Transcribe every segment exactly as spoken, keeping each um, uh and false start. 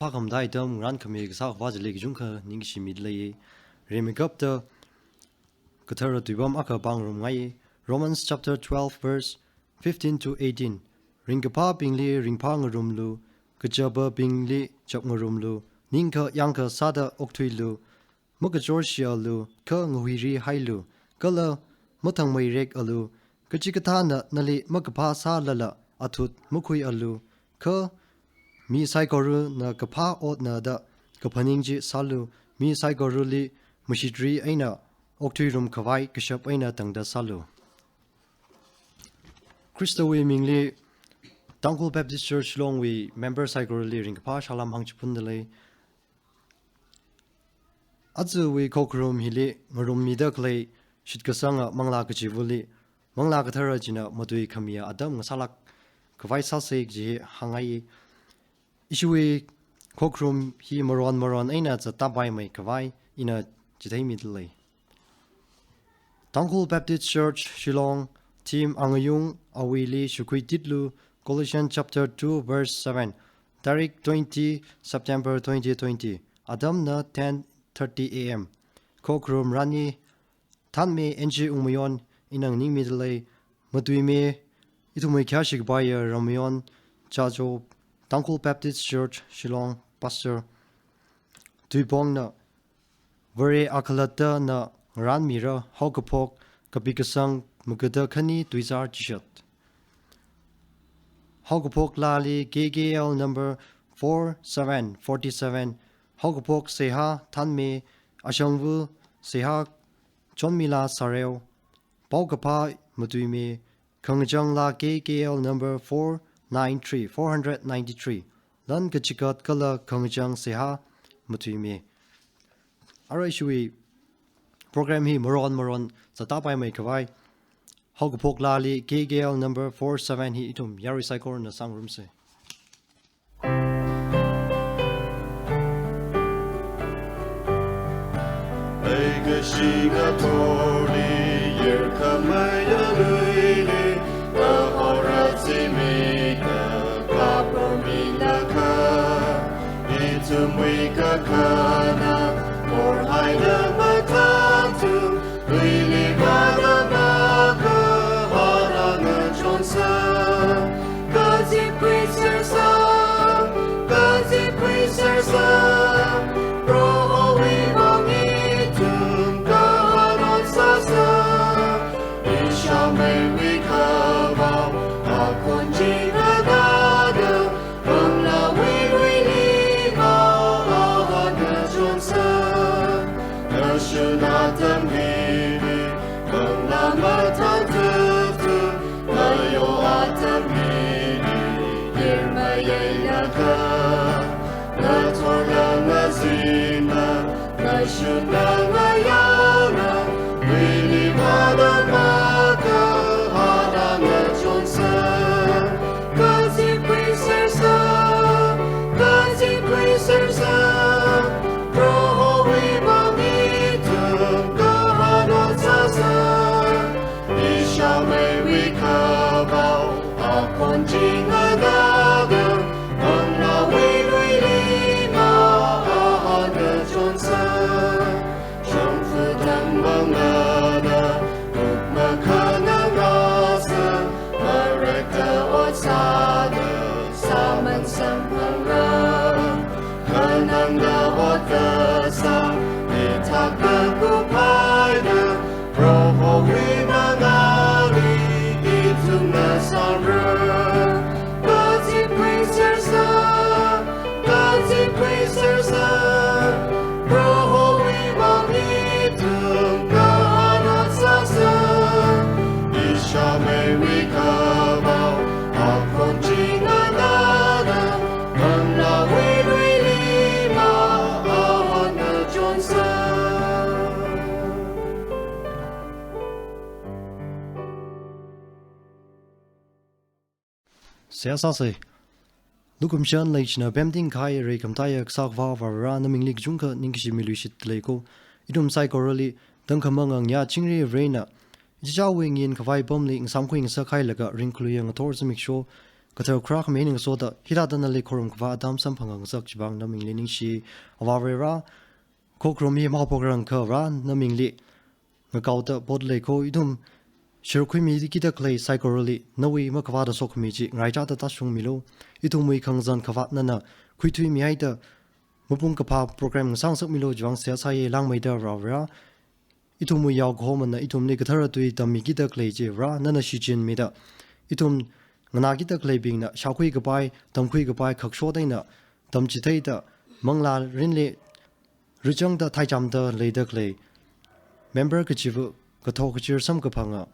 Phākhamda itam ngarānkhami kasā Akhava chili kachungkha ningkashi midalei. Rimeikapta kathara tuipam akha pāngarumngai. Romans chapter twelve verse fifteen to eighteen. Ringkaphābingli ringphāngarumlu, kachapabingli chapngarumlu, ningkha yangkha sāda okthuilu, makachorshialu, kha ngahuirihailu, kala mathangmeirekalu, kachikathāna nali makaphā sālala athut makhuialu, kha mi saikorana kaphā otna da kaphaning chi sālu, mi saikorali mashitri eina okthuirum khavai kashap eina tangda sālu. Khristawui mingli Tangkhul Baptist Church Shillong wui member saikorali ringkaphā salām hāngchiphundalei. Ajawui khokharum hili ngarummida khalei shitkasanga Manglā Kachivali, Manglā Kathara china matuikhamiya atam ngasālāk khavai sāsa kaji hāngngai. Ishiwui khokharum hi maron maron eina zattapaimei khavai ina chitheimidalei. Tangkhul Baptist Church Shillong team angayung awuili shukhuititlu, Colossians chapter two verse seven, tarik twenty September twenty twenty, atamna ten thirty A M. Khokharum rani, Thanme N G Ungmayon ina nganingmidalei, matuime ithumwui khayāshi kapaiya Ramayon Chajo, Tangkhul Baptist Church Shillong Pastor. Tuipongna, Vare akhalattana ngarānmira, haokaphok kapi kasang magada khani tuizar chishat. Haokaphok laali K K L number four seven forty seven, haokaphok seihā Thanme, ashangvu seihā Chonmila Sareo, paokaphā matuime, khangachang laa K K L number four nine three, four hundred ninety-three, lan kachikat kala khangachang seihā matuime. Arui ishiwui program hi maron maron zattapaimei khavai, haokaphok laali K K L number four seven hi ithum yarui saikorana sāngarumsa. Leikashi ngathorli, yerkhamei aluili, kahora zimiksho kaphāmilāka, ithumwui kakhanang, morhaida mathāntu, luili vāda makahānga chonsa, kazipkhui sersa, kazipkhui sersa, Prohowui vang ithum kahān ot sāsa, ishāmeiwui khavao akhon chingda da, Manglāwui luili mahānga chonsa, kashun atam hili, Manglā mathāntu, ngayo atam hili, yermeiya lāka, ngathorla ngazina, ngashunla ngayāna, luili vāda makahānga chonsa, kazipkhui sersa, kazipkhui sersa, Prohowui vang ithum kahān ot sāsa, ishāmeiwui khavao akhon chingda da, Manglāwui luili mahānga chonsa, shongfa tangmangna, muk makhanang rāsa, marekta ot sāda, sāman samphangra, khanangda ot kasā, ithakda kuphaida, Prohowui mangāli ithumna sāra, kazipkhui sersa, kazipkhui sersa, Prohowui vang ithum kahān ot sāsa, ishāmeiwui khavao akhon chingda da, Manglāwui luili mahānga chonsa. Seihā sāsa. Lukhamashan leichina pemting kahai reikhamataiya kasā Akhava Vare, namingli kachungkha ningkashi miluishitdalei ko. Ithum saikorali tangkhamang ngayā chingri Varena, ichichāwui ngayinkhavaipamli ngasāmkhui ngasakhailaga ringkhaluiya ngathor zimiksho Kathar khuirākhami eina ngasoda, hithāda nali khorumkhavā atam samphang ngasakchiwui vang namingli ningshi, Avā Varivara. Khokharum hi mahaophokrang kha Vara, namingli ngakaoda pot leikho, ithum shurkhuimikida khalei saikorali nawui makhavāta sokhami chi ngaraichāda tāshungmilu. Ithumwui khangazan khavāt nana khuithuimihaida mapung kaphā program ngasāngasakmilu chiwui vang seihā sāya. Langmeida Avā Vara, ithumwui yaokahomana ithumli kathara tui tammikida khalei chi Vara, nana shichinmida ithum nganākida khaleibingna shākhui kapai, tamkhui kapai khakshoda eina tamchitheida manglā mirinli richangda thaichāmda leida khalei member kachiva̱ kathok kachir samkaphanga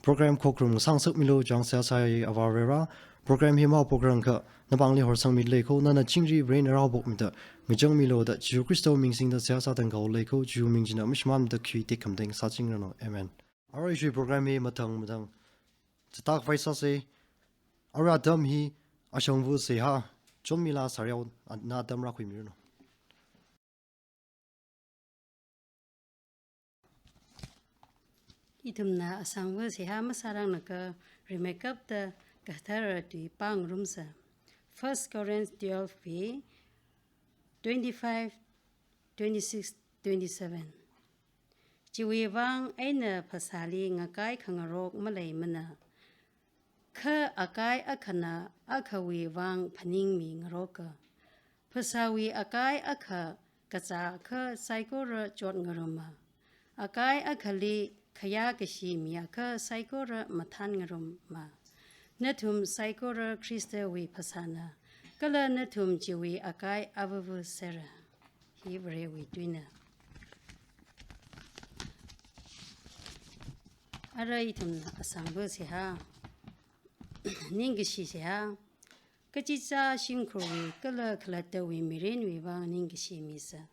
program khokharum ngasāngasakmilu chiwui vang seihā sāya Avā Varivara. Program hi mahaophokrang kha napāngli horsangmida leikho, nana chingri Varena rāhaophokmida ngachangmilu da Jishu Khristawui ming singda seihā sāda ngakaoda leikho, Jishu ming china mashimānda khuitik khamateng sāchingranu. Amen. Arui ishiwui program hi mathang mathang chithākhavai sāsa. Arui atam hi ashangva̱ seihā, Chonmila Sariao, ana atam rākhuimiranu. Ithumna ashangva̱ seihā masāranglaga rimeikapta kathara tui pāngarumsa. First Corinthians twelve wui twenty-five, twenty-six, twenty-seven. Chiwui vang eina phasāli ngakai khangarok maleimana. Kha akai akhana akhawui vang phaningmingaroka. Phasāwui akai akha kazā akha saikora chotngaruma. Akai akhali khayā kashi mi akha saikora mathānngaruma. Nathum saikora Khristawui phasāna, kala nathum chiwui akai avāva̱ sera. Hi Varewui tuina. Arui ithumna ashangva̱ seihā, ningkashi seihā, kachichā shimkhurwui kala khalattawui mirinwui vang ningkashi misa.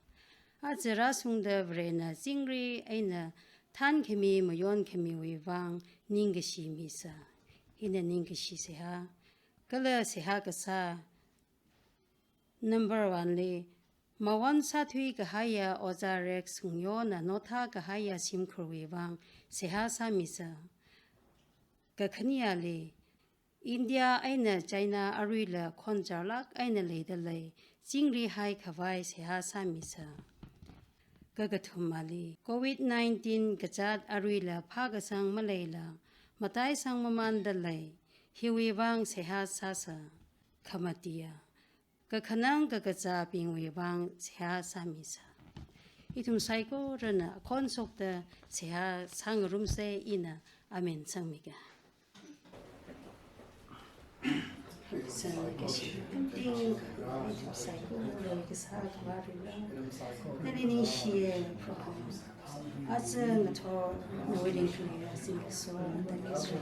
Aja rāshungda Varena chingri eina thānkhami mayonkhamiwui vang ningkashi misa. Hina ningkashi seihā. Kala seihā kasā number one li, mawon sāthui kahaiya Ojā Rex Sungyona nothā kahaiya shimkhurwui vang seihā sāmisa. Kakhaneli, India eina China aruila khonchārlāk eina leida lei, chingri haikhavai seihā sāmisa. Kakathumali, covid nineteen kazāt aruila phākasang maleila, mataisang mamānda lei, hiwui vang seihā sāsa. Khamatia, kakhanang kakazābingwui vang seihā sāmisa. Ithum saikorana akhon shokta seihā sāngarumsa, ina amen sangmiga. Sangkashi ting, ithum saikora kasā Avā Varivara, nali ningshiya. Aja ngathor nawui ringkasā zimiksho atam sāra.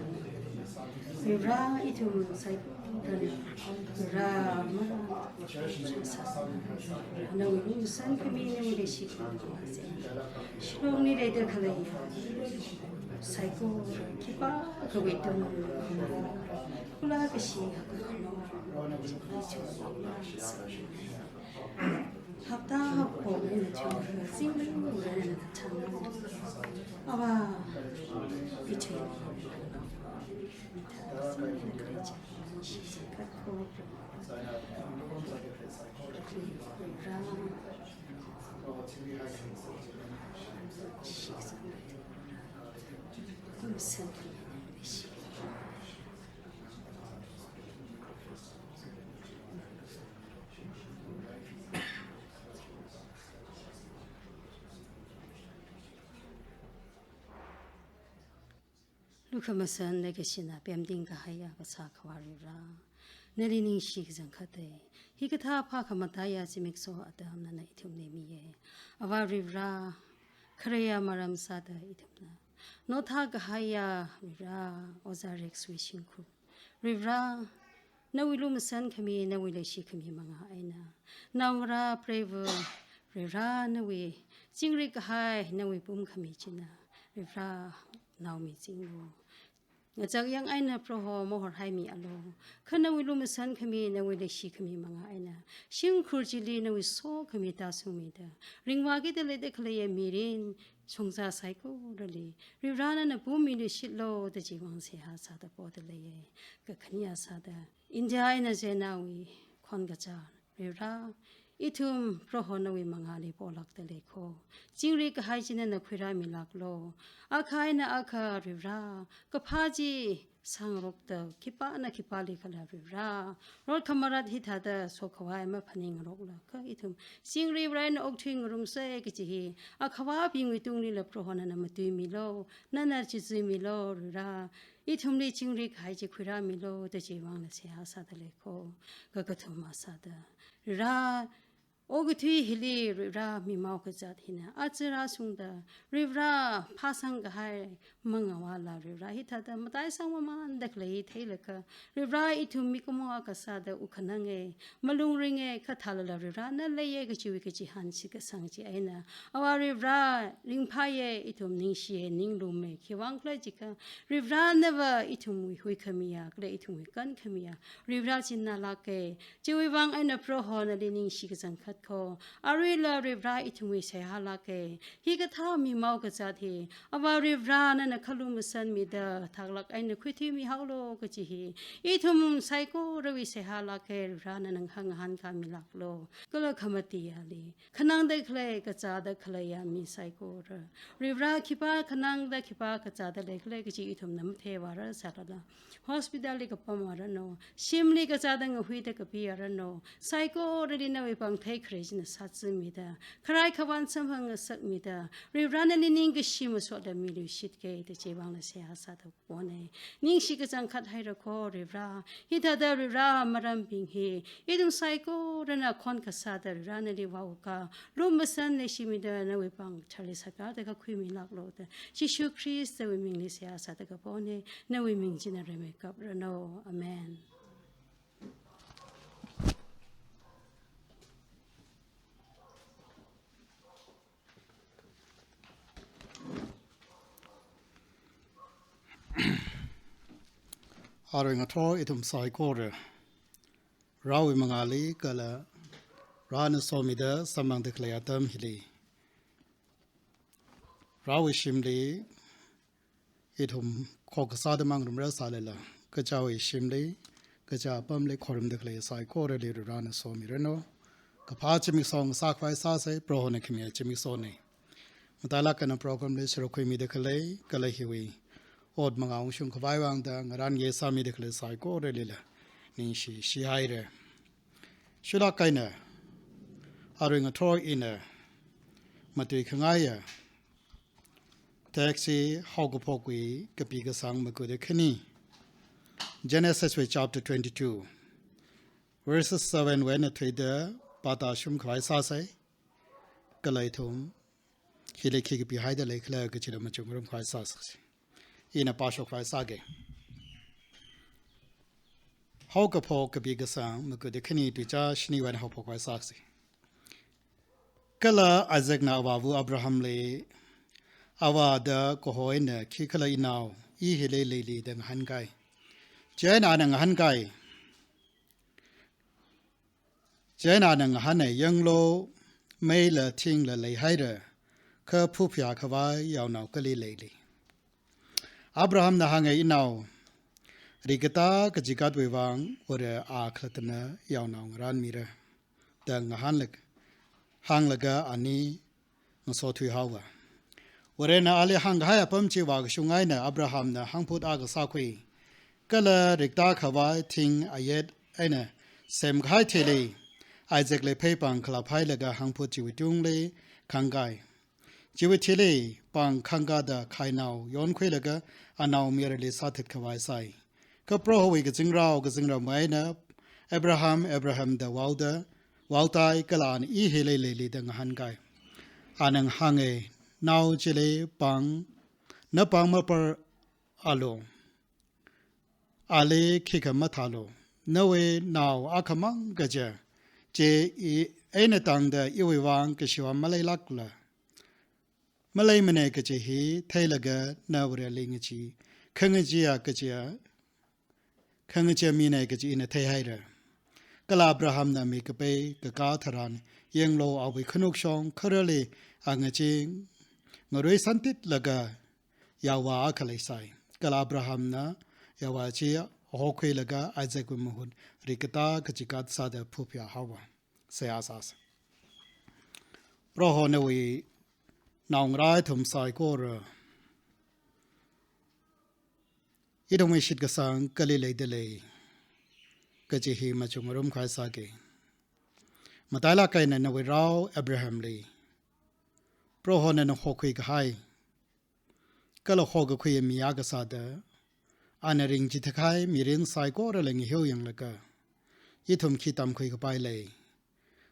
Varivara, ithum saikorana Varivara mara sāsa. Nawui lukhamashan khami, nawui leishikhami sāsa. Shillongli leida khalei saikora khipākhawui tungli, khula kashi akha khano, hapta haophok eina chungkha zingli Varena thang. Avā, ithum Lukhamashan leikashina pemting kahaiya kasā Avā Varivara, nali ningshi kachangkhatta. Hikathā phākhamataiya zimiksho atam nana ithumli miya. Avā Varivara, khareiya maram sāda ithumna nothā kahaiya Varivara, Ojā Rex wui shimkhur, Varivara, nawui lukhamashan khami, nawui leishikhami manga eina, naongarā preiva̱, Varivara, nawui chingri kahai, nawui pumkhami china, Varivara, naomi chinglu. Ngachak yang eina Proho mahorhaimialu. Kha nawui lumashan khami, nawui leishikhami manga eina shimkhur chili nawui sokhami tāshungmida, ringvākida leida khaleiya mirin shongza saikorali Varivarā nana pumilui shitlu da chiwui vang seihā sāda poda leiya. Kakhane sāda, India eina China wui khon kachāng Varivarā, ithum Proho nawui mangāli polākda leikho. Chingri kahai chi nana khuirāmilāklu. Akha eina akha Varivarā, kaphā chi sāngarokta, khipāna khipāli khala Varivarā, rot khamarat hithāda shokhavai maphaningngarokla, kha ithum chingri Varivarā eina okthuingarumsa kachi hi, akhavābingwui tunglila Proho nana matuimilu, nana chizuimilu Varivarā. Ithumli chingri kahai chi khuirāmilu da chiwui vangla seihā sāda leikho. Kakathuma sāda, Varivarā, okathui hili Varivarā mimao kazat hina aja rāshungda, Varivarā phāsang kahai mangāvāla Varivarā hithāda mataisang mamanda khalei theilaga, Varivarā ithum mikumo akha sāda wuk khananga, malung ringa, kha thālala Varivarā na leiya kachiwui kachihān shitkasang chi eina, Avā Varivarā ringphāya, ithum ningshiya, ninglummei. Khiwui vang khala jiakha, Varivarā nava ithumwui huikhamiya, kala ithumwui kankhamiya Varivarā chi ngalāka. Chiwui vang eina Proho nali ningshi kachangkhat kho. Aruila Varivarā ithumwui seihā lāka. Hikathā mimao kazat hi Avā Varivarā nana khalumashanmida thaklāk eina khuithuimihaolu kachi hi ithum saikorawui seihā lāka. Varivarā nana ngahānkāmilāklu. Kala khamatiyali, khanangda khalei, kazāda khaleiya mi saikora, Varivarā khipā khanangda khipā kazāda leikhala kachi ithumna matheivāra sālala, hospital li kapamvāranu, shimli kazāda ngahuida kapiāranu, saikorali nawui pāng theikhare china sāzāmida, kharai khavān samphang ngasakmida, Varivarā nali ningkashi masotda milui shitka da chiwui vangla seihā sāda pona. Ningshi kachangkhat haira kho Varivarā. Hithāda Varivarā marambing hi ithum saikorana khon kasāda Varivarā nali vāuka, lumashan leishimida nawui pāng charli sākada kakhuimilāklu da Jishu Khristawui mingli seihā sāda kapona. Nawui ming china rimeikapranu. Amen. Arui ngathor ithum saikora Varewui mangāli kala Varena somida samphangda khalei atam hili, Varewui shimli ithum khokha sāda mangarumra sālala, kachāwui shimli, kachā apamli khorumda khalei saikorali Varena somiranu. Kaphā zimiksho sākhavai sāsa, Prohona khamiya zimikshona. Matailāk eina program li sharuk khuimida khalei, kala hiwui ot mangā ungshung khavai vangda ngarān nge sāmida khalei saikoralila ningshi shihaira. Shilāk eina, arui ngathor ina matui khangaiya text hi Haokaphokwui kapi kasang makuda khani, Genesis wui chapter twenty-two, verses seven wui eina thuida pāda shum khavai sāsa, kala ithum hili khi kapihaida leikhala kachila machukngarum khavai sāsa. Ina pāshok khavai sāga. Haokaphok kapi kasang makuda khani tuizā shiniwui eina haophok khavai sāsa. Kala Isaacna avāva Abrahamli, avā da kaho eina khikhala inao, i hili leili da ngahānkai. Chieina ana ngahānkai. Chieina ana ngahāna, yanglu, meila thingla leihaira, kha phuphayā khavai yaonao kali leili. Abrahamna hānga, inao, rikatā kachigatwui vang Vare a khalattana yaonao ngarānmira, da ngahānlak-, hānglaga ani ngasothuihaowa. Varena ali hāngkahai apam chi vākashung eina Abrahamna hāngphut akha sākhui. Kala rikatā khavai thing ayet eina semkahai thili, Isaacli pheipāng khalap hailaga hāngphut chiwui tungli khangkai. Chiwui thili pāng khangkada khainao yonkhuilaga anaomayarali sāthat khavai sai. Kha Prohowui kazingrao, kazingramwui eina, Abraham, Abraham da vaoda, vaotai kala ana i hili leili da ngahānkai. Ana ngahāna, nao chili pāng, na pāng maparalu. Ali khikha mathālu. Nawui nao akhamang kaja, chi i eina tangda iwui vang kashiva maleilākla. Maleimana kaji hi theilaga na Vareli ngachee khangachee kajiya, khangachee mina kaji ina theihaira. Kala Abrahamna mikapai kakā tharan, yanglu awui khanukshong kharali angachee ngarui santitlaga yaovā akha leisai. Kala Abrahamna yaovā chi hokhuilaga Isaacwui mahut rikatā kachikat sāda phuphayā haowa. Seihā sāsa. Proho nawui naongarā ithum saikora, ithumwui shitkasang kali leidalei kaji hi machukngarum khavai sāki. Matailāk eina nawui rao Abrahamli Prohona nana hokhui kahai, kala hokakhui mi akha sāda, ana ringchithākahai mirin saikorali ngahiuyanglaga, ithum khi tamkhui kapai lei,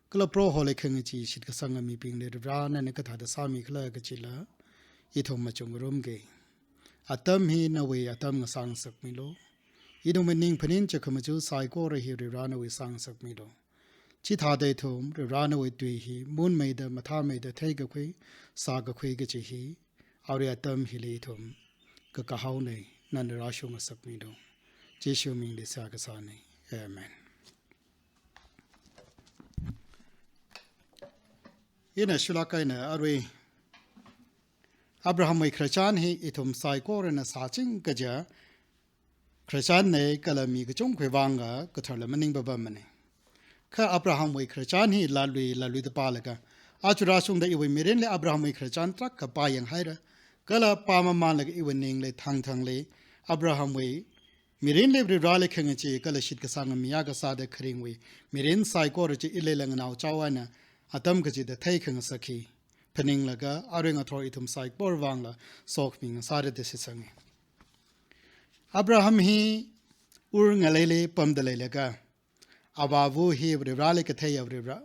kala Proholi khangachee shitkasanga mibingli Varivarana nana kathāda sāmikhala kajila ithum machukngarumki. Atam hi nawui atam ngasāngasakmilu. Ithumwui ning phaning chakhamachuk saikora hi Varivarana nawui sāngasakmilu. Chithāda ithum Varivaranawui tui hi munmeida, mathāmeida theikakhui, sākakhui kaji hi, arui atam hili ithum kakahaona. Nana rāshungngasakmilu. Jishu mingli seihā kasāna. Amen. Ina shulāk eina arui Abrahamwui khararchan hi ithum saikorana sāching kaja khararchanna, kala mi kachungkhawui vang akha katharla maningpapammana. Kha Abrahamwui khararchan hi latlui latluida pālaga, aja rāshungda iwui mirinli Abrahamwui khararchan tarākha pāyanghaira. Kala pāmamanlaga iwui ningli thangthangli Abrahamwui mirinli Varivarali khangachee kala shitkasanga mi akha sāda kharingwui mirin saikora chi ili lāngnaochao eina atam kachida theikhangasak hi phaninglaga, arui ngathor ithum saikora vangla sokhami ngasārada shitsanga. Abraham hi Ur ngaleili pamda leilaga, avāva hi Varivarali katheiya Varivara,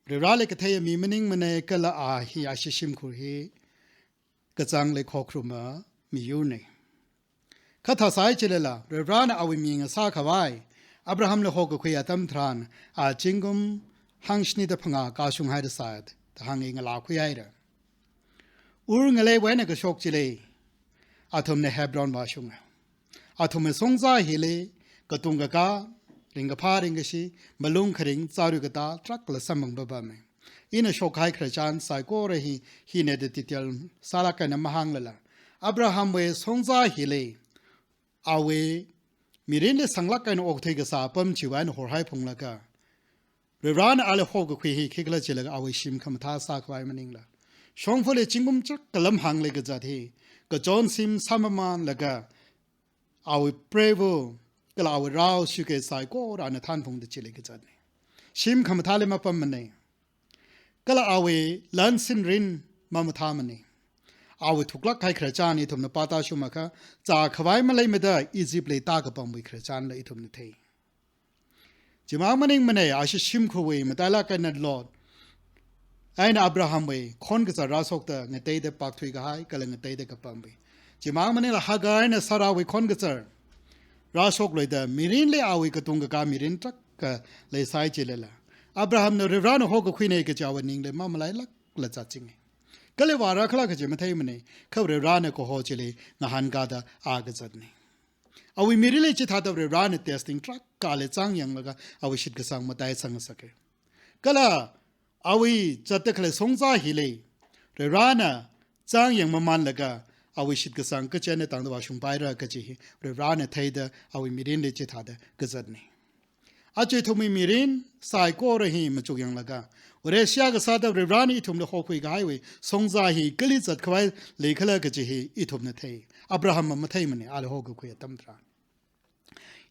Varivarali katheiya mi maningmana, kala a hi ashi shimkhur hi kachāngli khokharuma miyurna. Kha thāsai chilala, Varivarana awui mi ngasā khavai Abrahamli hokakhui atam tharan, a zingkum hangshinida phangā kashung haida sāda hāngi ngalākhuihaira. Ur ngaleiwui eina kashok chili, athumna Hebron vāshunga. Athumwui shongza hili katungkakā, ringkaphā ringkashi, malung kharing, chāra katā tarākhala samphangpapama. Ina shokkahai khararchan saikora hi, hina da detail sālāk eina mahānglala, Abrahamwui shongza hili awui mirinli sanglāk eina okathui kasā apam chiwui eina horhaiphunglaga, Varivarana ali hokakhui hi khikhala chilaga awui shim khamathā sākhavai maningla, shongfali zingkum tarākha lamhāngli kazat hi kachon shim sāmamanlaga, awui preiva kala awui rao shukei saikora ana thanphungda chili kazatna. Shim khamathāli mapammana. Kala awui lan sinrin mamathāmana. Awui thuklāk kahai khararchan ithumna pātāshung akha, zākhavai maleimada Egyptli tākapamwui khararchanla ithumna thei. Chimang maningmana, ashi shimkhurwui matailāk eina Lot eina Abrahamwui khonkazar rāshokta ngateida pakthui kahai, kala ngateida kapamwui. Chimang maningla Hagar eina Sarahwui khonkazar rāshokluida mirinli awui katungkakā mirin tarākha leisai chilala, Abrahamna Varivarana hokakhuina kaji awui ningli mamalailākla zatchinga. Kali vārakhala kaji matheimana, kha Varivarana kaho chili ngahānkāda a kazatna. Awui mirinli chithāda Varivarana testing tarākha ali zangyanglaga awui shitkasang mataisang ngasaka. Kala awui zatda khalei shongza hili Varivarana zangyang mamanlaga awui shitkasang kachi eina tangda vāshungpaira kaji hi Varivarana theida awui mirinli chithāda kazatna. Aja ithumwui mirin saikora hi machukyanglaga, Vareshi akha sāda Varivarana ithumli hokhui kahaiwui shongza hi kali zatkhavai leikhala kaji hi ithumna thei. Abrahamva matheimana, ali hokakhui atam tharan.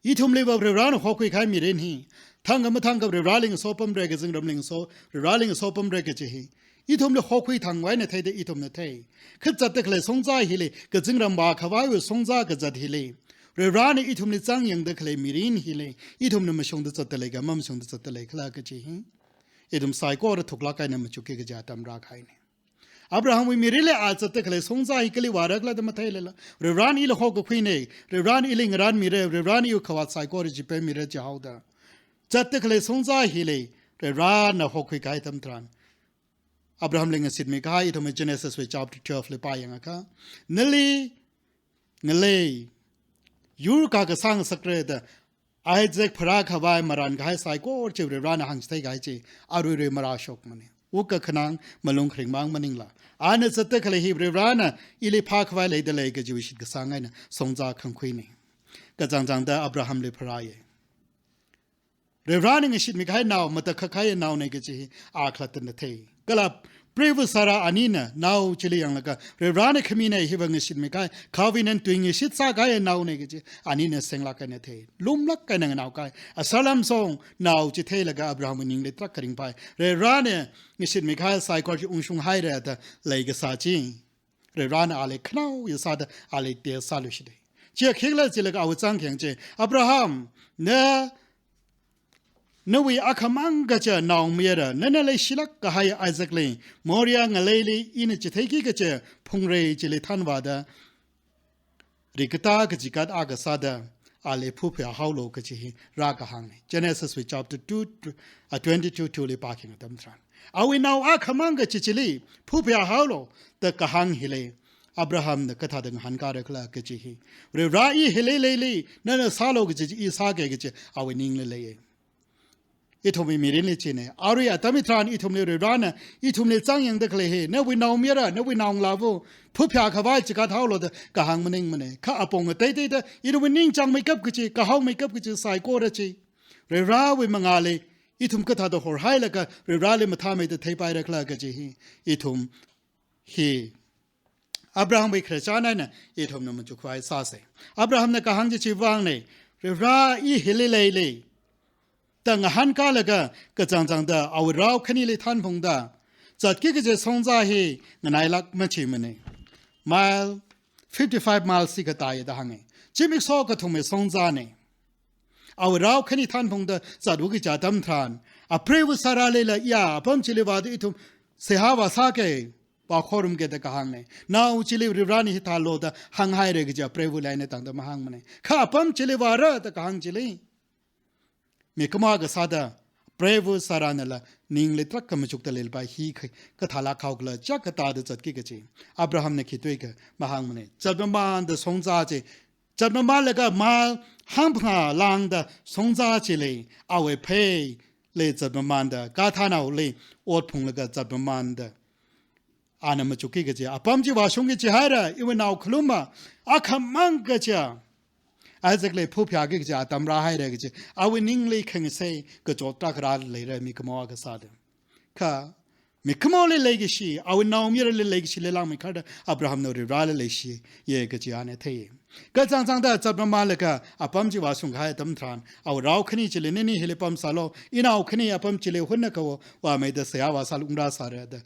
Ithumliva Varivarana hokhui kahai mirin hi, thangkha mathangkha Varivarali ngasopamra, kazingramli ngaso, Varivarali ngasopamra kaji hi ithumli hokhui thangwui eina theida ithumna thei. Kha zatda khalei shongza hili, kazingram vākhavaiwui shongza kazat hili, Varivarana ithumli zangyangda khalei mirin hili, ithumna mashungda zatda leika, mamashungda zatda leikhala kaji hi ithum saikora thuklāk eina machukki kaja atam rākahaina. Abrahamwui mirinli a zatda khalei shongza hi kali vārakhala da matheilala, Varivarana ili hokakhuina, Varivarana ili ngarānmira, Varivarana iwui khavāt saikora chipemmira jihaoda zatda khalei shongza hili Varivarana hokhui kahai atam tharan, Abrahamli ngasitmi kahai ithumwui Genesiswui chapter twelveli pāyangakha, nali ngalei, yur kakasang sakre da Isaac pharā khavai marān kahai saikora chi Varivarana hāngchithei kahai chi aruirui marāshokmane. Wukkha khanang malung kharing mang maningla, ana zatda khalei hi Varivarana ili phā khavai leida lei kajiwui shitkasang eina shongza khangkhuine. Kachangchangda Abrahamli pharāye. Varivarana ngashitmi kahai nao, matakhak kahai naone kaji hi a khalattana thei. Kala preiva Sarah anina nao chili yanglaga, Varivarana khamine, hiva ngashitmi kahai, covenant tuingashit sākahai naone kaji anina senglāk eina thei. Lumlāk eina nganao kahai. Asalam song nao chi theilaga Abrahamwui ningli tarākha ringphai. Varivarana ngashitmi kahai saikora chi ungshung haira da leikasā chi, Varivarana ali khanaoya sāda ali test sāluishite. Chiya khikhala jilaga awui zangkheng chi, Abraham, na, nawui akhamang kaja naomayara, nana leishilāk kahai Isaacli, Moriah ngaleili ina chitheiki kaja phungrei chili thanvāda, rikatā kachikat akha sāda, ali phuphayā haolu kaji hi rākahāngne. Genesis wui chapter two, uh, twenty-two two li pākhayang atam tharan, awui nao akhamang kaji chili phuphayā haolu da kahāng hili, Abrahamna kathāda ngahānkāra khala kaji hi, Varivara, i hili leili, nana sālu kaji chi i sāki kaji awui ningli leiye. Ithumwui mirinli chine. Arui atam hitharan ithumli Varivarana, ithumli zangyangda khalei hi, nawui naomayara, nawui naongalāva phuphayā khavai chikat haolu da kahāng maningmane. Kha apong ateiteida, ithumwui ningchāngmeikap kaji, kahaomeikap kaji saikora chi, Varivarawui mangāli ithum kathāda horhailaga Varivarali mathāmeida theipaira khala kaji hi, ithum hi Abrahamwui khararchan eina ithumna machuk khavai sāse. Abrahamna kahāng chi chiwui vāngne, Varivara, i hili leili da ngahānkālaga, kachangchangda awui rao khanili thanphungda zatki kaji shongza hi nganailāk machimane. Mile, fifty-five miles chi katāya da hānge. Zimiksho kathumwui shongzane. Awui rao khani thanphungda zatki kaji atam tharan, apreiva Sarah lila, ya, apam chili vāda ithum seihā vāsāki, vākhorumki da kahāngne. Nao chili Varivarana hithālu da hānghaira kaji apreivali eina tangda mahāngmane. Kha apam chili vāra da kahāng chili, mikumo akha sāda preiva Sarah nala ningli tarākha machukda leilapai, hi kha kathālāk haokhala, chiyākha tāda zatki kaji Abrahamna khi tuikha mahāngmane. Zatmamānda shongza chi, zatmamānlaga mile hangphangā lāngda shongza chili, awui pheili zatmamānda, gadhanaoli ot phunglaga zatmamānda ana machukki kaji, apam chi vāshungki jihaira, iwui nao khaluma akhamang kaja Isaacli phuphayāki kaji atam rāhaira kaji awui ningli khangasei kachot tarākha rāleira, mikumo akha sāda. Kha mikumoli leikashi, awui naomayarali leikashili langmeikharda Abrahamna Varivarali leishiye kaji ana thei. Kachangchangda zatmamānlaga apam chi vāshung kahai atam tharan, awui rao khani chili, nani hili pamsālu, inao khani apam chili hunnakha vāmeida seihā vāsālu, ungrāsāra da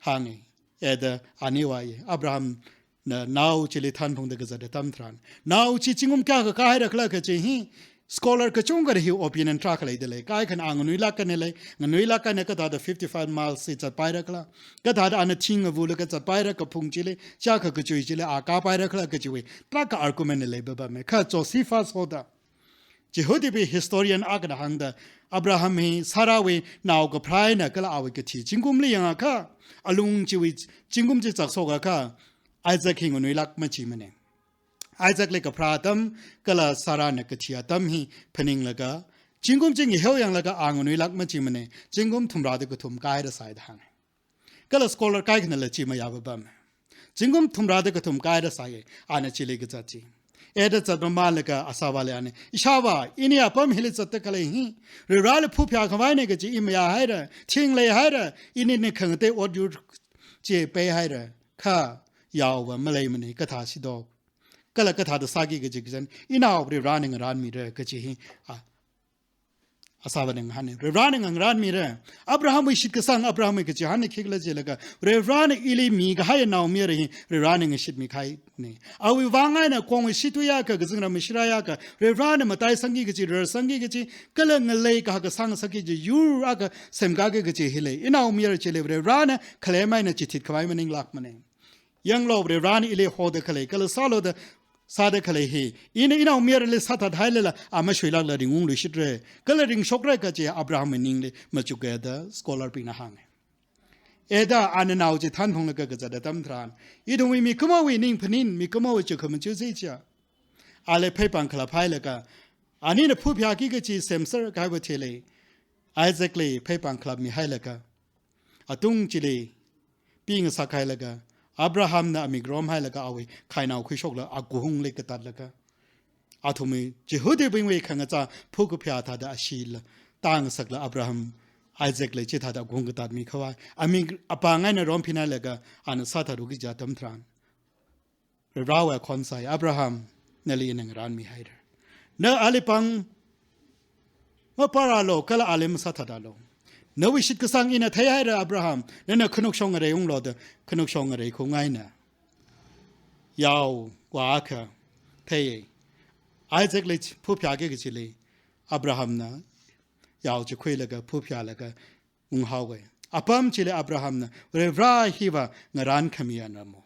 hānge. Eda ani vāye. Abrahamna nao chili thanphungda kazat atam tharan, nao chi zingkum kayākha kāhaira khala kaji hi scholar kachungkhana hi opinion tarākha leida lei. Kaikhana a nganuilāk eina lei, nganuilāk eina kathāda fifty-five miles chi zatpaira khala, kathāda ana thing ngavulaga zatpaira, kaphung chili, chiyākha kachui chili a kāpaira khala kajiwui tarākha argument na leipapame. Kha Josephus hoda, Jihudiwui historian akhana hāngda, Abraham hi Sarahwui nao kapharā eina kala awui kathi zingkumli yangakha, alung chiwui zingkum chi chakshokakha, Isaac hi nganuilāk machimane. Isaacli kapharā atam kala Sarahna kathi atam hi phaninglaga, zingkum chi ngaheo yanglaga a nganuilāk machimane, zingkum thumrāda kathum kāhaira sai da hānge. Kala scholar kaikhanala chi mayāpapame. Zingkum thumrāda kathum kāhaira sāye, ana chili kazat chi. Eda zatmamānlaga asāvāli ana, ishāvā, ini apam hili zatda khalei hi Varivarali phuphayā khavaine kaji i mayāhaira, thing leihaira, inina khangatei ot yur chi peihaira, kha yaova maleimane, kathā sido. Kala kathāda sāki kaji kachān, inao Varivarana ngarānmira kaji hi, a, asāvāna ngahāne. Varivarana ngarānmira. Abrahamwui shitkasang, Abrahamwui kachihānna khikhala jilaga, Varivarana ili mikahai naomayara hi Varivarana ngashitmi kahaine. Awui vang eina kongwui shitui akha, kazingram shira akha, Varivarana mataisangki kaji, rarsangki kaji, kala ngalei kahaka sāngasakki kaji yur akha semkāki kaji hili, inaomayara chili Varivarana khalem eina chithit khavai maninglākmane. Yanglu, Varivarana ili hoda khalei, kala sālu da sāda khalei hi, ina inaomayarali sāthat hailala, a mashuilākla ringungluishitra. Kala ringshokra kaji Abrahamwui ningli machuka da scholar bingna hānge. Eda ana nao chi thanphunglaga kazat atam tharan, ithumwui mikumowui ning phaning, mikumowui chukkhamaja chi chiya, ali pheipāng khalap hailaga, anina phuphayāki kachi semser kahaiwui thili, Isaacli pheipāng khalapmi hailaga, atung chili pingasak hailaga, Abrahamna amik rom hailaga awui khainao khuishokla akuhungli katatlaga, athumwui Jihudibingwui khangachā phukaphayā thāda ashila, tāngasakla Abraham, Isaacli chithāda akuhung katatmi khavai, amik apāng eina rom phinailaga, ana sāthatki kaji atam tharan, Varivarawui akhon sai, Abraham, nali ina ngarānmi haira. Na ali pāng mapārālu, kala ali masāthatlu. Nawui shitkasang ina theihaira Abraham, nana khanukshong ngarei unglu da, khanukshong ngarei khaung eina yao vākha thei. Isaacli phuphayāki kachili, Abrahamna yao chi khuilaga phuphayālaga unghaowa. Apam chili Abrahamna, Varivara hiva ngarānkhami ana mo.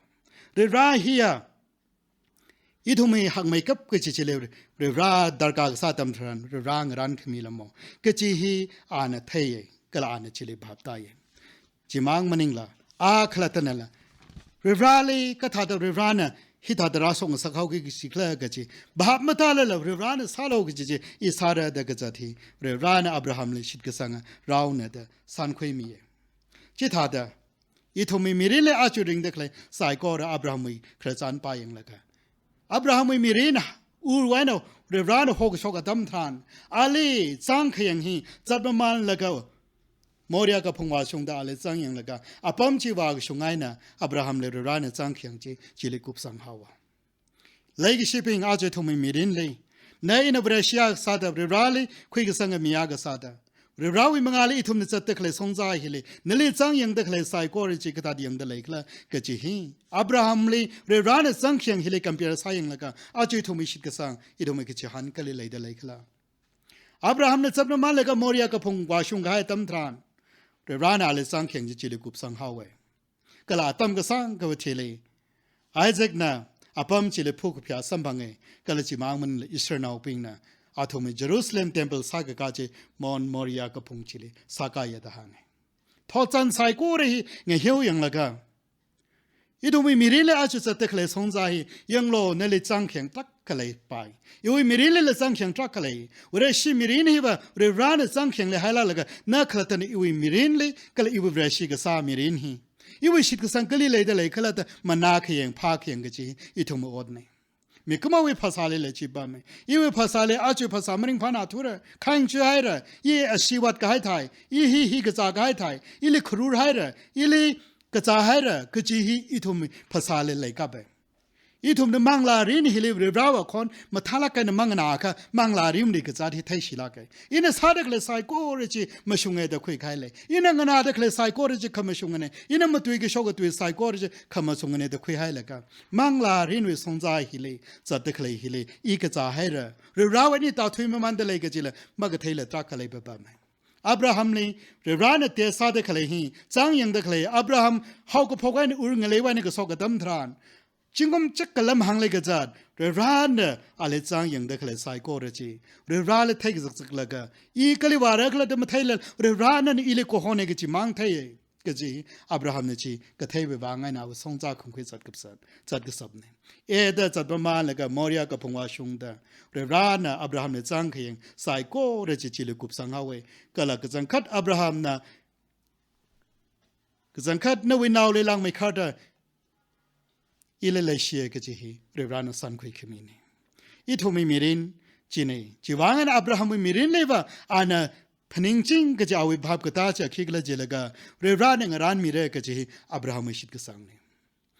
Varivara hiya ithumwui hakmeikap kachi chili, Varivara darkar kasā atam tharan, Varivara ngarānkhamila mo kachi hi ana theiya, kala ana chili bhap tāya. Chimang maningla, a khalattanala, Varivarali kathāda Varivarana hithāda rāshokngasak haoki kachi khala kachi bhap matālala, Varivarana sālu kachi chi i sāra da kazat hi, Varivarana Abrahamli shitkasanga raona da sankhuimiya. Chithāda, ithumwui mirinli aja ringda khalei saikora Abrahamwui khararchan pāyanglaga, Abrahamwui mirin ur eina Varivarana hokashok atam tharan, ali chāngkhayang hi zatmamanlaga Moriah kaphung vāshungda ali zangyanglaga, apam chi vākashung eina Abrahamli Varivarana chāngkhayang chi chili kupsang haowa. Leikashibing, aja ithumwui mirinli, na ina Vareshi akha sāda, Varivarali khuikasanga mi akha sāda, Varivarawui mangāli ithumna zatda khalei shongza hili, nali zangyangda khalei saikora chi kathāda yangda leikhala kachi hi, Abrahamli Varivarana chāngkhayang hili compare sāyanglaga, aja ithumwui shitkasang, ithumwui kachihān kali leida leikhala? Abrahamna zatmamanlaga Moriah kaphung vāshung kahai atam tharan, Varivarana ali chāngkhayang chi chili kupsang haowa. Kala atam kasāngkhawui thili, Isaacna apam chili phukaphayā samphanga, kala chimang maningla Israelnaobingna athumwui Jerusalem temple sākakā chi Mount Moriah kaphung chili sākāya da hānga. Thotchan saikora hi ngahiuyanglaga, ithumwui mirinli aja zatda khalei shongza hi yanglu, nali chāngkhayang tarākha leipai. Iwui mirinlila chāngkhayang tarākha lei. Vareshi mirin hiva Varivarana chāngkhayang leihailalaga, na khalattana iwui mirinli, kala iwui Vareshi kasā mirin hi, iwui shitkasang kali leida leikhala da manākhayang, phākhayang kachi ithumwui otna. Mikumowui phasālila chi pama. Iwui phasāli aja phasā maringphānā thura, khayang chuihaira, i ashivat kahai thai, i hi hi kazā kahai thai, ili kharur haira, ili kazā haira kachi hi ithumwui phasāli leikapa. Ithumna manglā mirin hili Varivarawui akhon mathālāk eina manganākha manglā mirinli kazat hi theishilāka. Ina sāda khalei saikora chi mashunga da khuikahai lei. Ina nganāda khalei saikora chi khamashungana. Ina matuikashoka tui saikora chi khamashungana da khuihailaga, manglā mirinwui shongza hili, zatda khalei hili, i kazā haira, Varivarawui eina tāthuimamanda lei kachila makatheila tarākha leipapama. Abrahamli Varivarana test sāda khalei hi, zangyangda khalei, Abraham haokaphok eina ur ngaleiwui eina kashok atam tharan, zingkum chak kalam hānglei kazat, Varivarana ali zangyangda khalei saikora chi, Varivarali theikazakzaklaga, i kali vārakhala da matheilala, Varivarana ili kahona kachi mang theiya kachi Abrahamna chi katheiwui vang eina awui shongza khumkhui zatkapsat, zatkasapna. Eda zatpamanlaga Moriah kaphung vāshungda, Varivarana Abrahamli chāngkhayang saikora chi chili kupsang haowa. Kala kachangkhat Abrahamna, kachangkhat nawui naoli langmeikharda ili leishiya kachi hi Varivarana sankhui khamina. Ithumwui mirin china. Chiwui vang eina Abrahamwui mirinliva ana phaningching kaji awui bhap katā chi khikhala jilaga, Varivarana ngarānmira kaji hi Abrahamwui shitkasangna.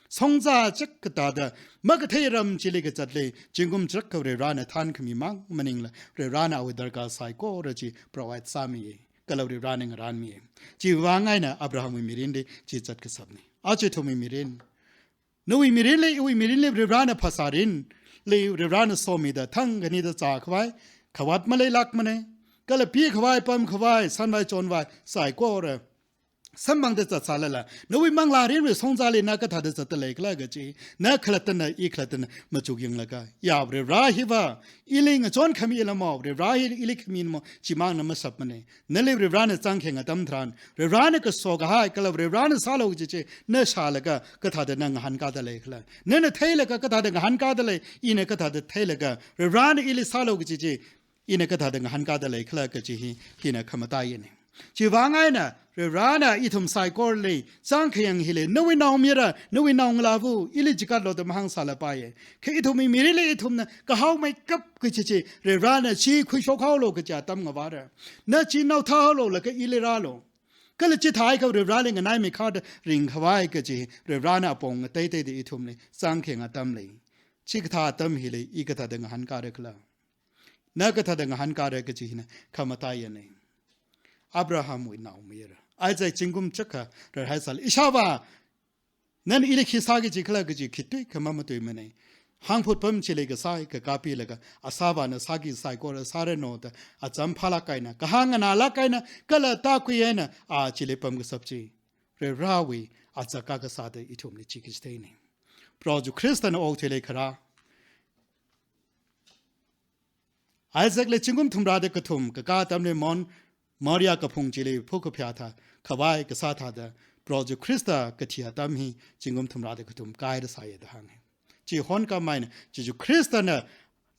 Shongza chak katāda makathei ram chili kazatli, zingkum chak kha Varivarana thankhami mang maningla, Varivarana awui darkar saikora chi provide sāmiya, kala Varivarana ngarānmiya. Chiwui vang eina Abrahamwui mirinli chi zatkasapna. Aja ithumwui mirin, nawui mirinli, iwui mirinli Varivarana phasā mirinli Varivarana somida thang khanida zākhavai, khavāt maleilākmana, kala pikhavai, pamkhavai, sanvai chonvai saikora samphangda zatsālala, nawui manglārinwui shongzāli na kathāda zatda leikhala kachi, na khalattana, i khalattana machuk yanglaga, ya Varivara hiva, ili ngachon khami lamo, Varivara hi ili khamimo, chimang na mashapmane. Nali Varivarana zangkhayang atam tharan, Varivarana kaso kahai, kala Varivarana sālu kaji chi, na shālaga, kathāda na ngahānkāda leikhala. Nana theilaga kathāda ngahānkāda lei, ina kathāda theilaga, Varivarana ili sālu kaji chi, ina kathāda ngahānkāda leikhala kaji hi, hina khamataiyane. Chiwuivang eina, Varivarana ithum saikorali, zangkhayang hili, nawui naomayara, nawui naongalāva, ili chikatlu da mahāngsālapaiye. Kha ithumwui mirinli ithumna, kahaomeikap kaji chi, Varivarana chi khuishokhaolu kaji atam ngavāra. Na chi naothaolu laga ili rālu. Kala chithākha Varivarali nganaimeikharda ringkhavai kaji, Varivarana apong ngateiteida ithumli, zangkhayang atamli. Chikathā atam hili, i kathāda ngahānkāra khala. Na kathāda ngahānkāra kaji hina khamataiyane. Abrahamwui naomayara. Isaac zingkum chakha rarhaisālala. Ishāvā, nana ili khi sāki jikhala kaji khi tuikha mamatuimane. Hāngphut pam chili kasā hi kakāpilaga, ashāvāna sāki saikora sāranu da, acham phālāk eina, kahāng nganālāk eina, kala tākhui eina, a chili pamkashap chi. Varivarawui achāka kasāda ithumli chi kachitheine. Proho Jishu Khristana okathuili kharā. Isaacli zingkum thumrāda kathum, kakā atamli Mon-, Moriah kaphung chili phukaphayā thā, khavai kasā thāda, Proho Jishu Khrista kathi atam hi zingkum thumrāda kathum kaida sāya da hānge. Chi honkhamei eina, Jishu Khristana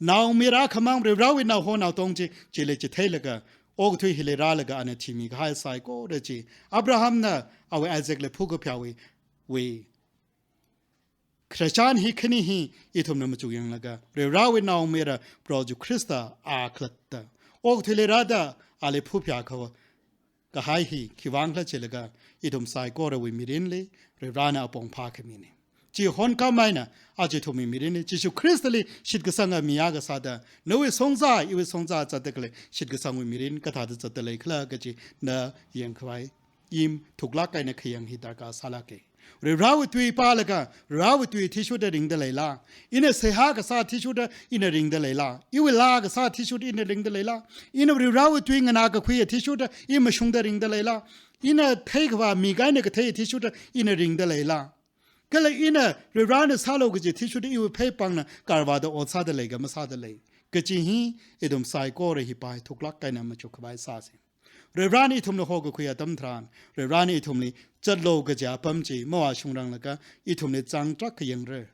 naomayara khamang Varivarawui naoho naotong chi, chili chitheilaga, okathui hili rālaga ana thimi kahai saikora chi, Abrahamna awui Isaacli phukaphayāwui, wui khararchan hi khani hi ithumna machuk yanglaga, Varivarawui naomayara Proho Jishu Khrista a khalatta okathuili rāda ali phuphayā kha-, kahai hi khiwuivang khala chilaga, ithum saikorawui mirinli, Varivarana apong phākhamine. Chi honkhamei eina, aja ithumwui mirinli, Jishu Khristali shitkasanga mi akha sāda, nawui shongzā, iwui shongzā zatda khalei, shitkasangwui mirin kathāda zatda leikhala kaji na yangkhavai, i thuklāk eina khayang hi darkar sālāke. Varivarawui tui pālaga, Varivarawui tui athishurda ringda leila? Ina seihā kasā athishurda ina ringda leila? Iwui laa kasā athishurda ina ringda leila? Ina Varivarawui tui nganākakhui athishurda i mashungda ringda leila? Ina theikhavā mik eina kathei athishurda ina ringda leila? Kala ina Varivarana sālu kaji athishurda iwui pheipāngna karvāda ot sāda lei ka masāda lei? Kaji hi ithum saikora hipa hi thuklāk eina machukkhavai sāse. Varivarana ithumli hokakhui atam tharan, Varivarana ithumli zatlu kaja apam chi mavāshungranglaga ithumli zangtrak khayangra.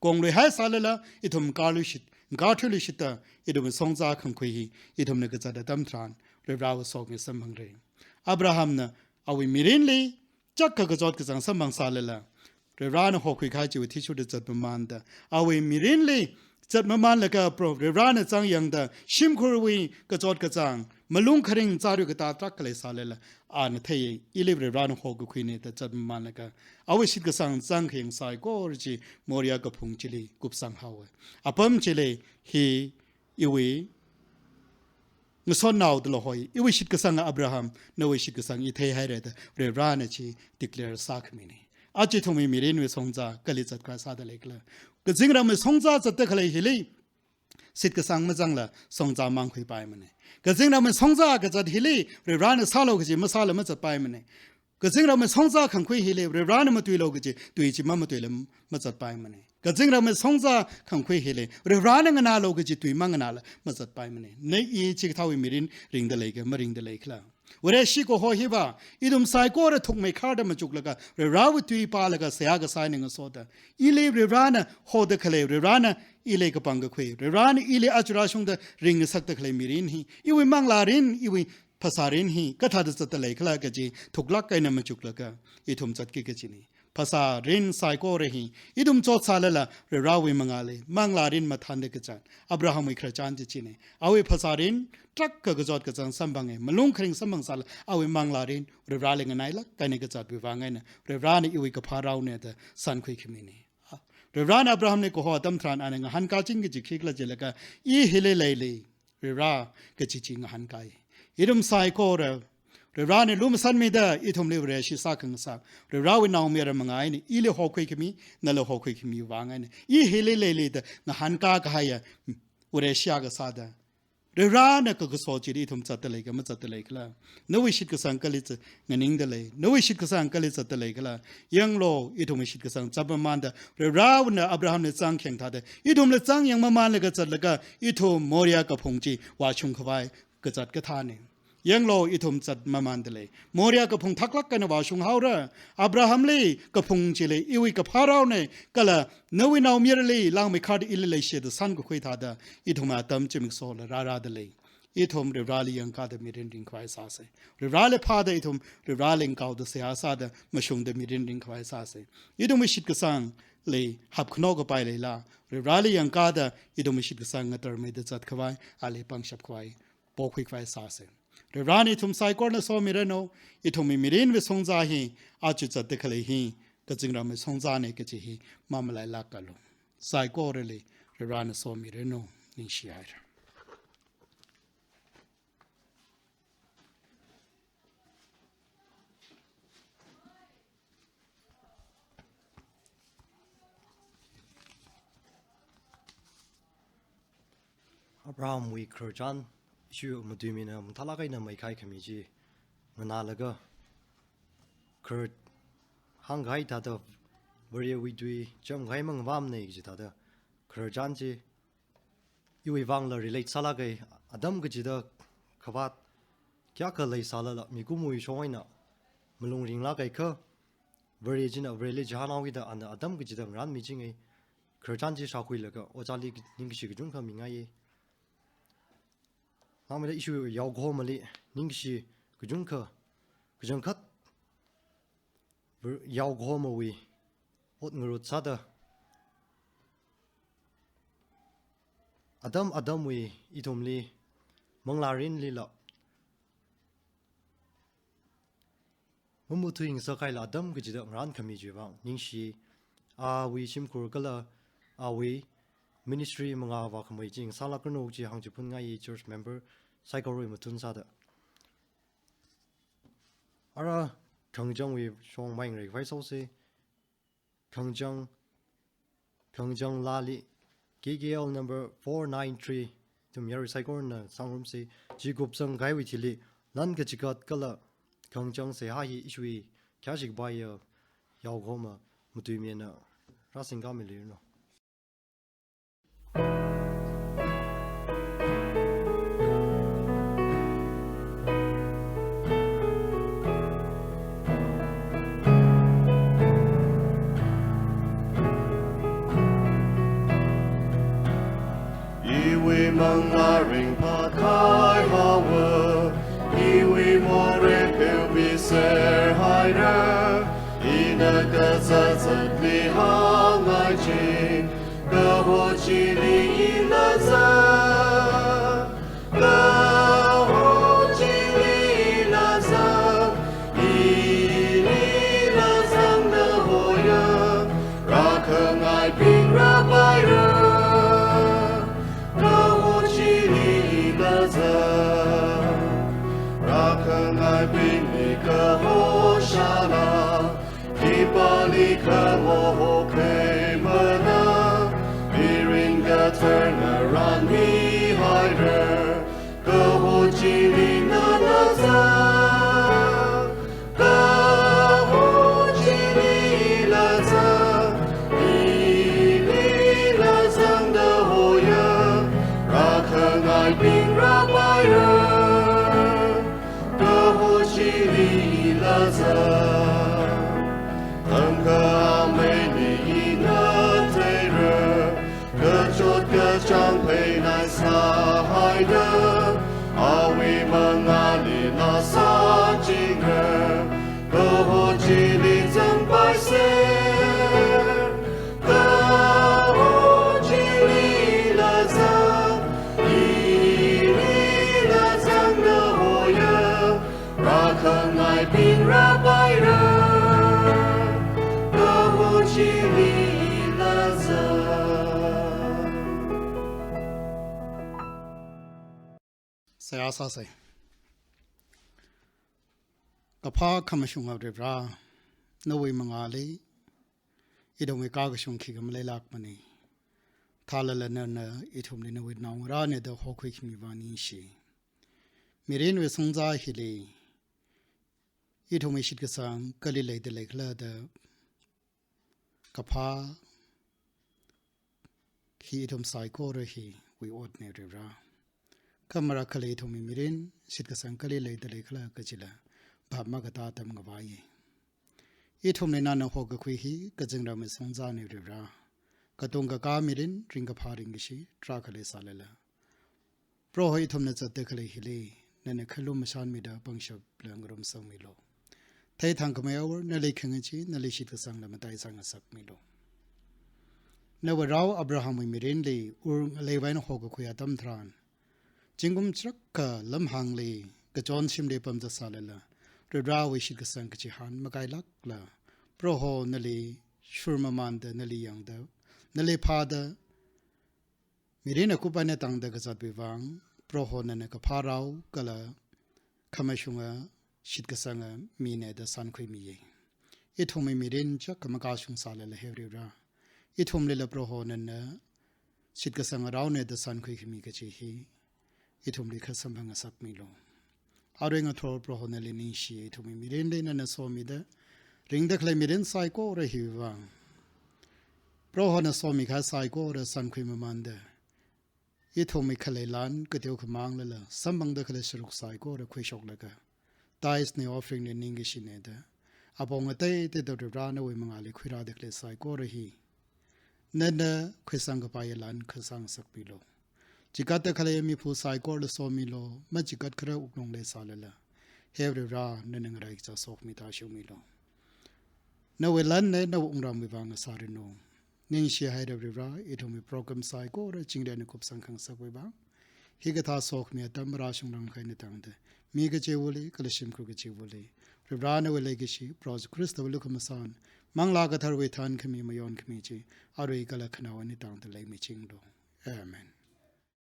Kongluihaisālala ithum ngakarluishit, ngakarthuiluishitta ithumwui shongzā khangkhui hi ithumna kazat atam tharan, Varivarawui sokhami samphangra. Abrahamna awui mirinli chakka kachot kachāng samphangsālala, Varivarana hokhui kahai chiwui athishurda zatmamānda, awui mirinli zatmamānlaga Proho Varivarana zangyangda, shimkhurwui kachot kachāng, malung kharing chāra katā tarākha leisālala, ana thei, ili Varivarana hokakhuine da zatmamānlaga, awui shitkasang zangkhayang saikora chi Moriah kaphung chili kupsanghaowa. Apam chili hi iwui ngasotnao da lahoi, iwui shitkasanga Abraham, nawui shitkasang i theihaira da Varivarana chi declare sākhamine. Aja ithumwui mirinwui shongzā kali zatkhavai sāda leikhala? Kazingramwui shongzā zatda khalei hili, shitkasang mazangla shongzā mangkhuipaimane. Kazingramwui shongzā kazat hili, Varivarana sālu kaji masāla mazatpaimane. Kazingramwui shongzā khangkhui hili, Varivarana matuilu kaji tui chi mamatuila mazatpaimane. Kazingramwui shongzā khangkhui hili, Varivarana nganālu kaji tui manganāla mazatpaimane. Na i chikathāwui mirin ringda lei ka maringda leikhala? Vareshi kaho hiva, ithum saikora thukmeikharda machuklaga, Varivarawui tui pālaga seihā kasā eina ngasoda, ili Varivarana hoda khalei, Varivarana ili kapangkakhui, Varivarana ili aja rāshungda ringngasakda khalei mirin hi, iwui manglārin, iwui phasārin hi kathāda zatda leikhala kaji thuklāk eina machuklaga ithum zatki kajine. Phasārin saikora hi ithum chotsālala Varivarawui mangāli manglārin mathānda kazat, Abrahamwui khararchan chi chine. Awui phasārin tarākha kachot kachāng samphange, malung kharing samphangsālala awui manglārin Varivarali nganailāk eina kazatwui vang eina, Varivarana iwui kaphā raone da sankhuikhamine. Varivarana Abrahamli kaho atam tharan ana ngahānkāching kaji khikhala jilaga, i hili leili, Varivara kaji chi ngahānkāi. Ithum saikora, Varivarana lumashanmida ithumli Vareshi sākhangasak, Varivarawui naomayara mangā eina, ili hokhuikhami, nali hokhuikhami vang eina, i hili leili da ngahānkā kahaiya Vareshi akha sāda, Varivarana kakaso chili ithum zatda lei kala mazatda lei khala. Nawui shitkasang kali zat nganingda lei. Nawui shitkasang kali zatda lei khala. Yanglu, ithumwui shitkasang zat mamanda, Varivarana Abrahamli zangkhayang thāda, ithumla zangyang mamanlaga zatlaga, ithum Moriah kaphung chi vāshung khavai kazat kathāna. Yanglu, ithum zat mamanda lei. Moriah kaphung thaklāk eina vāshung haora. Abrahamli kaphung chili iwui kaphā raona, kala nawui naomayarali langmeikharda ili leishida sankakhui thāda, ithum atam zimikshola rārāda lei. Ithum Varivarali yangkāda mirin ringkhavai sāsa. Varivarali phāda ithum Varivarali ngakaoda seihā sāda mashungda mirin ringkhavai sāsa. Ithumwui shitkasangli hapkhano kapai leila, Varivarali yangkāda ithumwui shitkasang ngatarmeida zat khavai, ali pangshap khavai pokhui khavai sāsa. Varivarana ithum saikorana somiranu, ithumwui mirinwui shongza hi, aja zatda khalei hi kazingramwui shongzana kaji hi mamalailākalu. Saikorali Varivarana somiranu, ningshihaira. Abrahamwui khararchan, ishiwui matuimina mathālāk eina maikhai khami chi nganālaga, kharar hāngkahai thāda Varewui tui chamkahai mangvamna kaji thāda, khararchan chi iwui vangla relate sālāka, atam kachida khavāt kayākha leisālala mikumowui shong eina malung ringlāka kha, Vare china Vareli chihānhaokida ana atam kachida ngarānmi jinga, khararchan chi shākhuilaga ojāli ningkashi kachungkha mingaiya. Nangmida ishiwui yaokahomali ningkashi kachungkha, kachangkhat Var-, yaokahomawui ot ngarut sāda, atam atamwui ithumli, manglārinlila mamuthui ngasakhaila atam kachida ngarān khami chiwui vang ningshi. Awui shimkhur kala awui ministry mangā vākhamei chi ngasālākranu chi hāngchiphunngai church member saikorawui mathun sāda. Ara Khangachangwui shong mai ngareikhavai sāsa. Khangachang, Khangachang laali K K L number four nine three, ithum yarui saikorana sangrumsa. Chi kupsangkahaiwui thili lan kachikat kala khangachang seihā hi ishiwui khayāshi kapaiya yaokahoma matuimina rāsingkāmiluiranu. Iwui manglā ringphākahai haowa, iwui morei pheomiserhaira, ina kazat zatli hāngngai chi, kaho chili ila zang, kaho chili ila zang, ili ila zangda hoya, rākhangaibing rāpaira, kaho chili ila zang, rākhangaibingli kaho shāla, khipālikha mohokheimana, mirin kathar ngarānmihaira, kaho chili nala zang, kaho chili ila zang, ili ila zangda hoya, rākhangaibing rāpaira, kaho chili ila zang. Thangkha amei ni ina theira, kachot kachāng phei nai sāhaida, awui mangāli na sāchingra, kaho chili zangpaisa. Kaho chili ila zang, ili ila zangda hoya, rākhangaibing rāpaira, kaho chili ila zang. Seihā sāsa. Kaphā khamashunga Varivara, nawui mangāli ithumwui kakashung khikha maleilākmana. Thālala nana ithumli nawui naongarāna da hokhuikhami vang ningshi. Mirinwui sangzā hili ithumwui shitkasang kali leida leikhala da kaphā hi ithum saikora hiwui otna Varivara. Kha marākhala ithumwui mirin shitkasang kali leida leikhala kajila bhap makatā atam ngavaiya. Ithumli nana hokakhui hi kazingramwui sangzāna Varivara. Katonga kakā mirin ringkaphā ringkashi tarākha leisālala, Proho ithumna zatda khalei hili nana khalum mashanmida pangshapla ngarumsangmilu. Theithangkhamei awor nali khangachee, nali shitkasangla mataisang ngasakmilu. Nawui rao Abrahamwui mirinli Ur ngaleiwui eina hokakhui atam tharan, zingkum chārakha lamhāngli kachon shimli pamzatsālala, Varivarawui shitkasang kachihān makailākla, Proho nali shurmamānda, nali yangda, nali phāda, mirin akup eina tangda kazatwui vang, Proho nana kaphā rao kala khamashunga shitkasanga mina da sankhuimiya. Ithumwui mirin chak kamakashung sālala he Varivara, ithumlila Proho nana shitkasanga raona da sankhuikhami kaji hi ithumli khasamphang ngasakmilu. Arui ngathor Proho nali ningshi, ithumwui mirinli nana somida ringda khalei mirin saikora hiwui vang, Prohona somikahai saikora sankhui mamānda, ithumwui khalei lan kateokha manglala samphangda khalei sāruk saikora khuishoklaga, tithes na offering na ningkashina da apong ateiteida Varivara nawui mangāli khuirāda khalei saikora hi nana khuisang kapaiya lan khasangngasakmilu. Chikatda khalei miphu saikorala somilu, machikat khara wuklung leisālala, he Varivara nana ngarai kacha sokhami tāshungmilu. Nawui lanna nawui wungramwui vang ngasāranu. Ningshihaira Varivara, ithumwui program saikora chingri eina kupsang khangasakwui vang, hikathā sokhami atam marāshungranglakha eina tangda, mi kachivali kala shimkhur kachivali, Varivara nawui leikashi, Proho Jishu Khristawui lukhamashan, Manglā Katharawui thankhami mayonkhami chi, arui kala khanaowa eina tangda leimichinglu. Amen.